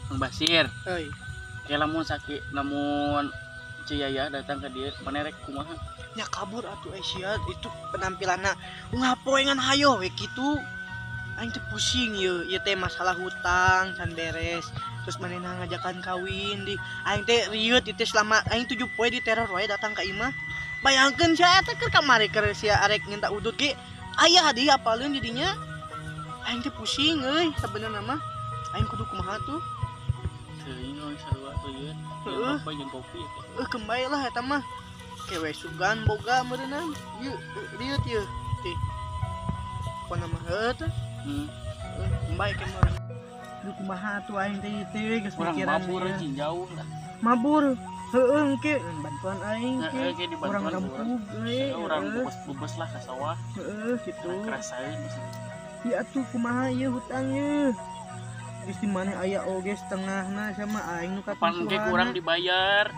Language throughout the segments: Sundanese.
Mang Basir. Euy. Kayak lamun sakit lamun Ciyaya datang ke dia mana rek kumaha? Nya kabur atuh sia itu penampilanna ngapoe ngan hayo we kitu. Aing teh pusing ieu, ieu teh masalah hutang can beres. Terus manehna ngajakan kawin di aing teh rieut ieu teh selama aing 7 poe di teror wae datang ka imah. Bayangkeun sia eta keur kamari keur sia arek minta udut ge aya deui apaleun didinya. Aing teh pusing euy sabenerna mah. Aing kudu kumaha tuh? Teuing euy sarua rieut. Heeh. Apa jeung kopi eta? Kembali lah eta mah. Kewe sugan boga meureunna. Ieu rieut ieu teh. Pokona mah heuh teh. Kembali ke meureun. Duh kumaha atuh aing teh teh geus Urang mikiran. Mabur jeung jauh lah. Mabur. Heeh engke bantuan aing Heeh, ke. ke dibantuan Urang kampung euy. Urang bebes-bebes lah ka sawah. Heeh kitu. Kerasaeun bisa. Ieu atuh kumaha ieu hutang ieu. Geus di mana aya oge setengahna sama aing nu Pan engke kurang dibayar.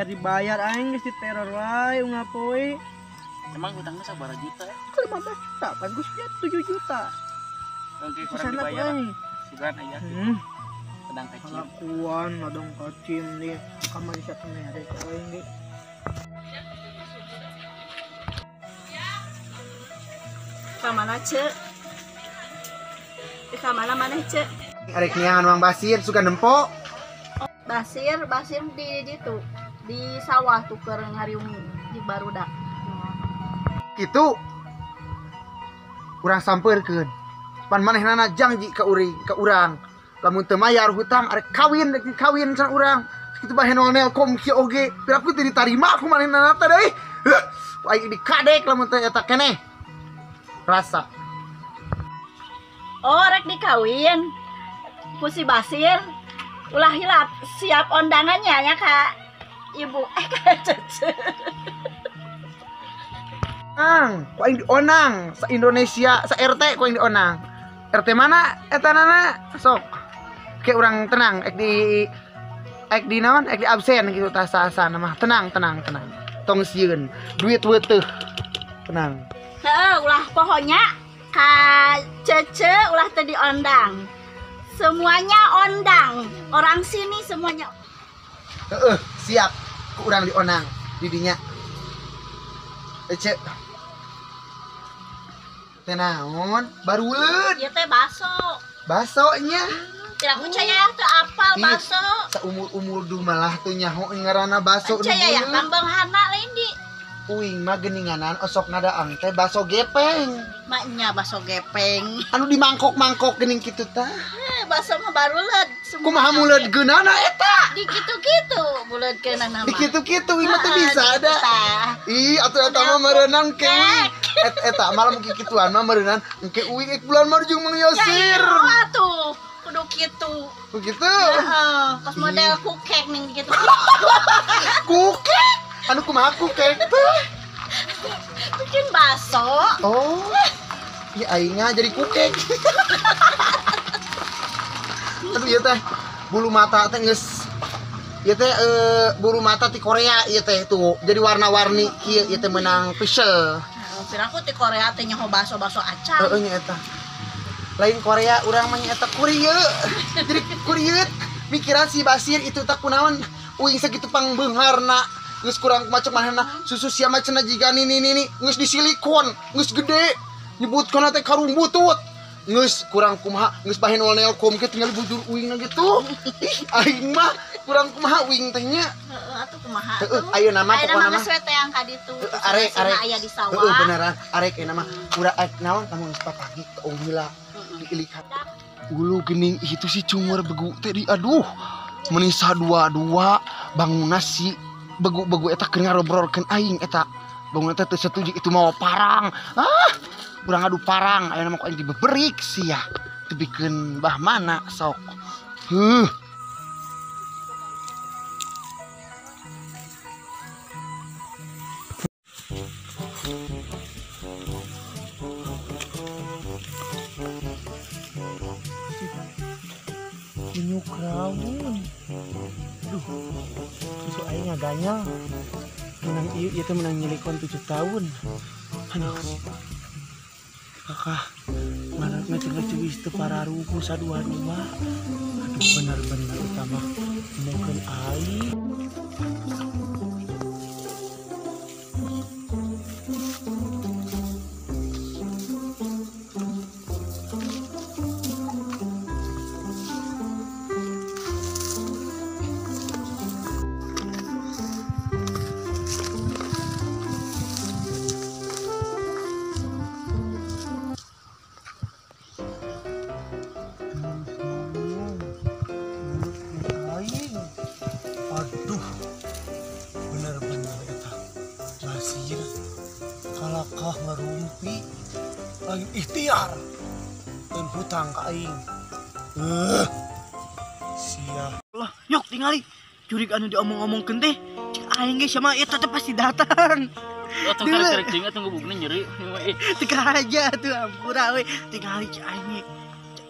Dibayar aing geus diteror wae unggal poe. Emang hutangnya sabaraha juta? 15 juta, pan geus 7 juta. Engke kurang Kesana dibayar. aing. Sugan aya. Ladang kacim. Kelakuan ladang kacim nih. Kamari satu merek aing ge. Ka mana, Cek? Ka mana maneh, Cek? Arek niangan Mang Basir suka nempo. Basir di ditu, di sawah tuh keur ngariung di barudak. Kitu urang sampeurkeun. Pan manehna janji ka uring, ka urang. Lamun teu mayar hutang arek kawin, rek kawin cenah urang. Kitu bae nelkom kieu oge. Piraku teu ditarima ku manehna teh deui. Heuh, aing dikadek lamun teu eta keneh. Rasa. Oh, rek dikawin. Ku si Basir ulah hilap siap undangannya ya Kak Ibu Kak Cece. Ang, ku aing dionang sa Indonesia, sa RT ku aing dionang. RT mana eta nana? Sok. Ke urang tenang, ek di naon? Ek di absen gitu tah sasana mah. Tenang, tenang, tenang. Tong sieun, duit weutuh. Tenang. Heeh, ulah pokoknya Kak Cece ulah teu diondang. Semuanya ondang, orang sini semuanya. Heeh, siap. Ku urang dionang didinya. Cek. Teh naon? Baruleun. Ieu teh baso. Basonya. Kira ku aya teu apal baso. Saumur-umur duh malah teu nyaho ngaranna baso nu Caya ya pambeunghana lain di. Uing mah geuninganan osok ngadaang teh baso gepeng. Maknya baso gepeng. Anu di mangkok-mangkok geuning kitu tah. Baso mah baruleud. Kumaha muleudkeunana eta? Di kitu-kitu muleudkeunana mah. Di kitu-kitu uing mah teu bisa ada. Ih, atuh eta mah meureunang ke uing. Eta mah lamun kikituan mah meureunang engke uing ek bulan mah jeung Mang Yosir. Ya atuh, kudu kitu. Begitu. Heeh, kos model kukek ning kitu. Kukek? Anu kumaha kukek teh? Bikin baso. Oh. Ih aing jadi kukek. Aduh ieu teh bulu mata teh geus ieu teh bulu mata ti Korea ieu teh tuh. Jadi warna-warni kieu ieu teh meunang pisel. Heeh, aku ti Korea teh nyaho baso-baso acan. Heeh nya eta. Lain Korea urang mah nya eta Korea. Jadi Korea mikiran si Basir itu teh kunaon uing sakitu pangbeungharna. Geus kurang macam manehna susu sia mah cenah jiga nini nini geus disilikon geus gede nyebutkeun teh karung butut geus kurang kumaha geus bae nol nelkom ke tinggal bujur uingna gitu. Ih aing mah kurang kumaha uing teh nya. Heeh atuh kumaha atuh. Ayeuna mah pokona mah geus we teh yang ka ditu. Arek arek aya di sawah. Heeh beneran arek ayeuna mah urang arek naon lamun geus papagi tong heula diilikan. Ulu geuning itu si cungur begu teh di aduh menisa dua-dua bangunna si begu-begu eta keur ngarobrolkeun aing eta. Bangun eta teu setuju itu mau parang. Ah, urang adu parang ayeuna mah ku aing dibeberik sia. Teu bikeun bah mana sok. Heuh. Minyuk rawun. Duh. Susu aing ngaganyal. Menang ieu ieu teh menang nyilikon 7 tahun. Aduh. Kakak Mana ngeceng-ngeceng teu pararugu sadua-dua. Aduh bener-bener utama mungkin aing. Aduh, bener-bener eta Basir kalakah ngerumpi lain ikhtiar dan hutang ka aing. Sia. Lah, nyok tingali jurig anu diomong-omongkeun teh cek aing ge sama eta teh pasti datang. Atuh karek jeung atuh ngubugna nyeri. Teu aja atuh ampura we tingali cek aing ge.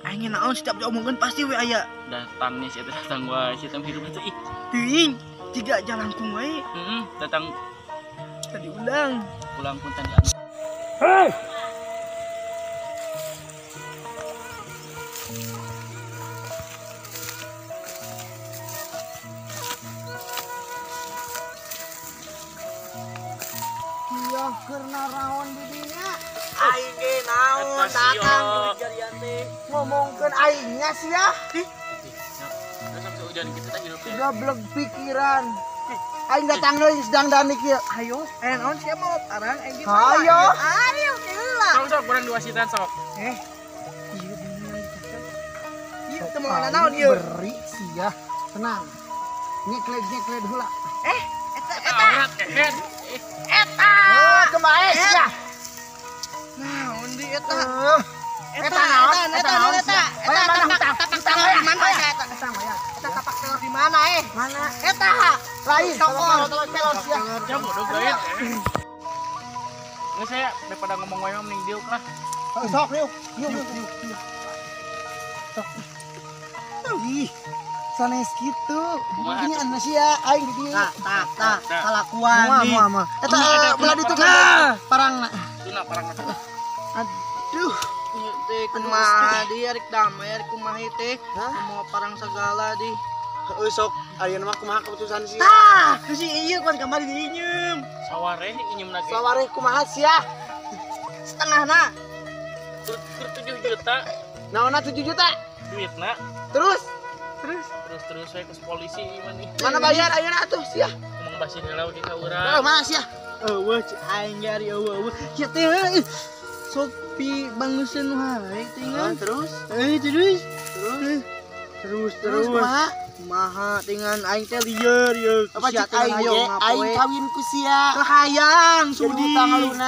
Aing naon setiap diomongkeun pasti we aya. Datang nih si eta datang wae si eta hirup atuh ih. Teuing jiga jalangkung wae. Heeh, datang tadi undang. Pulang pun tadi. Hei. Iya keur naraon didinya. Aing ge naon datang jurig teh. Ngomongkeun aingnya sia. Terus hujan kita teh hirup teh. Goblok pikiran. Aing datang deui sedang dani kieu. Ayo, aya naon sia mau tarang aing ge. Ayo. Ayo heula. Sok sok kurang dua sitan sok. Ieu bener ieu teu mau naon ieu. Beri sia. Tenang. Nyekled-nyekled heula. Eta eta. Aurat kehed. Eta. Oh, kemae sia. Naon di eta? Eta naon? Eta naon eta? Eta tapak telur di mana eta? Eta tapak telur di mana eh? Mana? Eta. Lain telur telur sia. Ya bodoh gawe. Nggak saya daripada ngomong wae mah mending diuk lah. Sok diuk. Diuk diuk. Sok. Ih, sanes kitu. Ini anu sia aing di dieu. Tah tah tah kalakuan. Moal moal. Eta belah ditu kan parangna. Tuna parangna. Aduh. Ieu teh kumaha di arek damai arek kumaha teh. Mau parang segala di. Heuh sok ayeuna mah kumaha keputusan sia. Tah, geus ieu kan kamari diinyeum. Sawareh inyeum lagi. Sawareh kumaha sia? Setengahna. Tur 7 juta. Naonna 7 juta? Duitna. Terus terus saya ke polisi ieu nih. Mana bayar ayeuna atuh sia? Ngomong basir heula ge ka urang. Heuh mana sia? Eueuh cik aing ge ari eueuh. Sia teh sok pi banguseun wae tingan. Terus? Terus. Terus Terus kumaha? Kumaha tingan aing teh lieur ieu. Apa cik aing ge aing kawin ku sia. Kahayang sudi.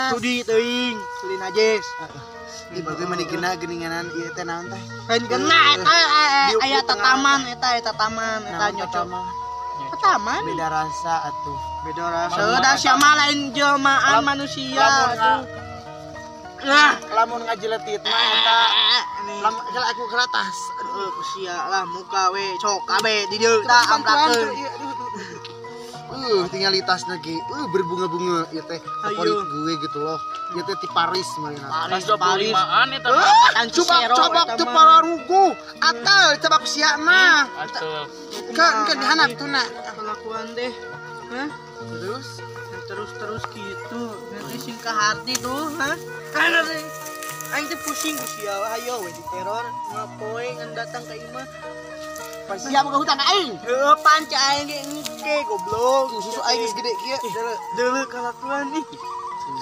Sudi teuing, sudi najis. Ih bagus mah dikena geuninganan ieu teh naon teh? Lain kena eta aya tataman eta eta taman eta nyocok. Taman beda rasa atuh. Beda rasa. Da sia mah lain jelmaan manusia atuh. Nah, lamun ngajeletit mah eta lamun aku ke atas. Aduh, sia lah muka we sok kabeh di dieu tah amplakeun. Tinggal tasna ge. Berbunga-bunga ieu teh favorit gue gitu loh. Ieu teh ti Paris mah. Paris 25-an eta. Coba teu pararugu. Atal coba ku sia mah. Atuh. Kan kan dihanap tuna. Kelakuan deh. Hah? Terus gitu. Nanti sing ke hati tuh, hah? Aing teh pusing ku sia ayo we diteror ngapoe ngan datang ka imah. Sia boga hutang ka aing. Heuh panca aing ge engke goblok. Susu aing geus gede kieu. Deuleu kalakuan ih.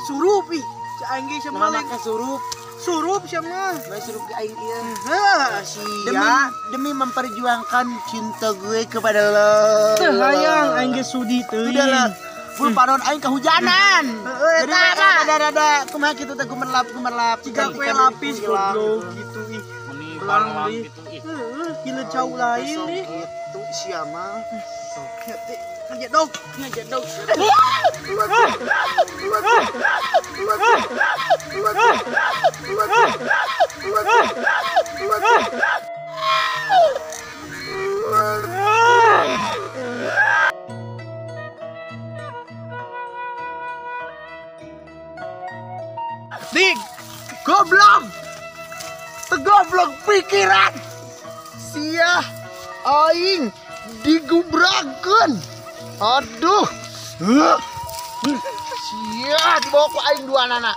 Surup ih. Cek aing ge sama lain surup. Surup sia mah. Bae surup ge aing ieu. Heuh sia. Demi memperjuangkan cinta gue kepada lo. Teu hayang aing ge sudi teuing. Udahlah. Bulu panon aing kehujanan. Heeh Jadi rada-rada kumaha kitu teh gumerlap-gumerlap. Ciga kue lapis goblok gitu ih. Meni balang gitu ih. Heeh, gila jauh lain nih. Gitu sia mah. Ngajedog, ngajedog. Dik, goblok. Goblok pikiran. Sia aing digubrakeun. Aduh. Sia dibawa ku aing dua nana.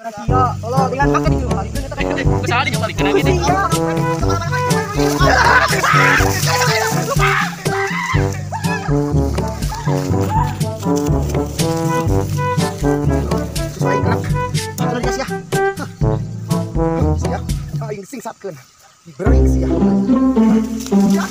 Sia, tolong dengan pakai dikembalikan eta teh. Usaha dikembalikan lagi. Sesuai gerak. Atuh dikasih ya. Sia, aing singsatkeun. Dibering sia. Ya.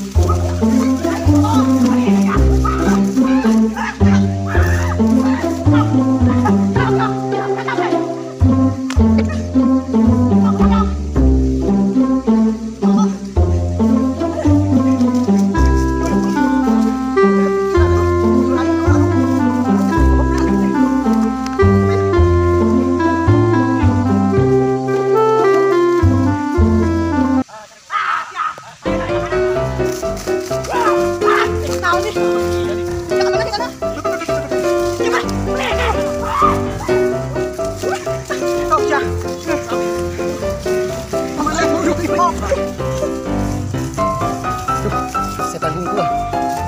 Setan hungkul.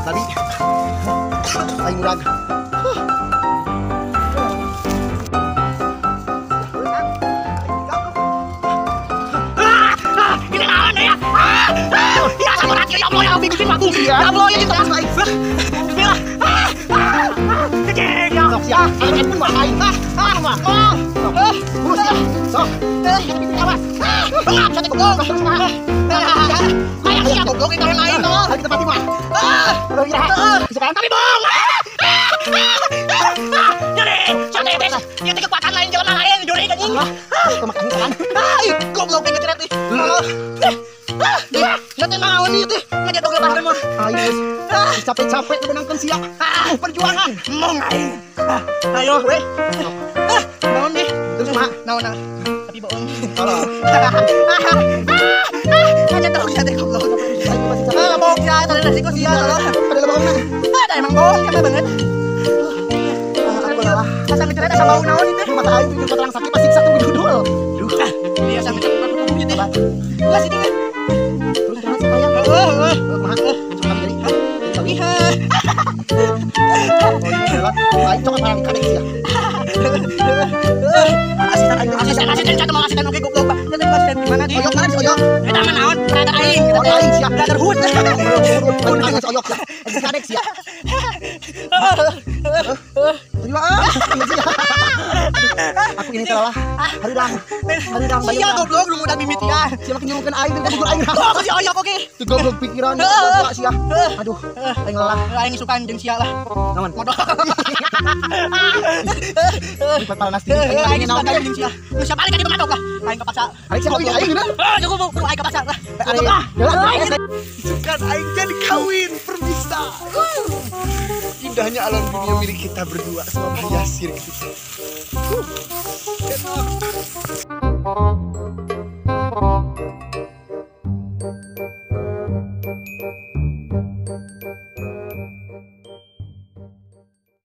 Tadi aing murag. Ini lawan ya. Ya sama rati ya Allah ya bikin aku. Ya Allah ya itu aing. Bismillah. Cek ya. Sok sia. Aing pun mah aing. Ah, mah. Urus ya. Sok. Awas. Ah, sate goblok. Kayak sia goblok itu lain tolong. Lagi tempat mah. Sekarang tapi bohong. Nyeri, sate teh. Ieu teh kekuatan lain jelema lain juri anjing. Makan kan. Ah, goblok ini teh. Sate naon ieu teh? Ngajadog lebaran mah. Aing capek-capek menangkan sia. Perjuangan. Mong aing. Ayo we. Naon deh? Terus mah naon? Tapi bohong. Tolong. Ngajadog sia teh goblok. Ah, bohong sia, tadi resiko sia tolong. Ada bohongna. Ada emang bohong sama banget. Aku lelah. Asa ngeceret asa bau naon itu. Mata aing tuh terang sakit pasti satu dudul. Duh. Iya asa ngeceret tubuhnya teh. Ulah sini. Terus terus saya. Heeh. Kumaha? Coba jadi. Iya. Aing coba parang kadek sia. Asisten asisten asisten satu mau asisten oke goblok Pak. Nanti asisten gimana di? Oyok mana si oyok? Eta mah naon? Brother aing. Oh aing sia. Brotherhood. Aing si oyok sia. Aing kadek sia. Terima kasih. Aku ini telah haridang. Haridang sia goblok lu muda mimiti ya. Sia makin nyuruhkeun aing teh gugur aing. Kok si oyok oke. Itu goblok pikiran goblok sia. Aduh, aing lelah. Aing suka jeung sia lah. Naon? Modal. Panas aing suka jeung sia. Geus siapa ka dieu mah lah. Aing kepaksa. Aing sia aing geuna. Ah, cukup kudu aing kepaksa lah. Sukan aing jadi kawin permisa. Indahnya alam dunia milik kita berdua sama Pak Yasir gitu. Enak.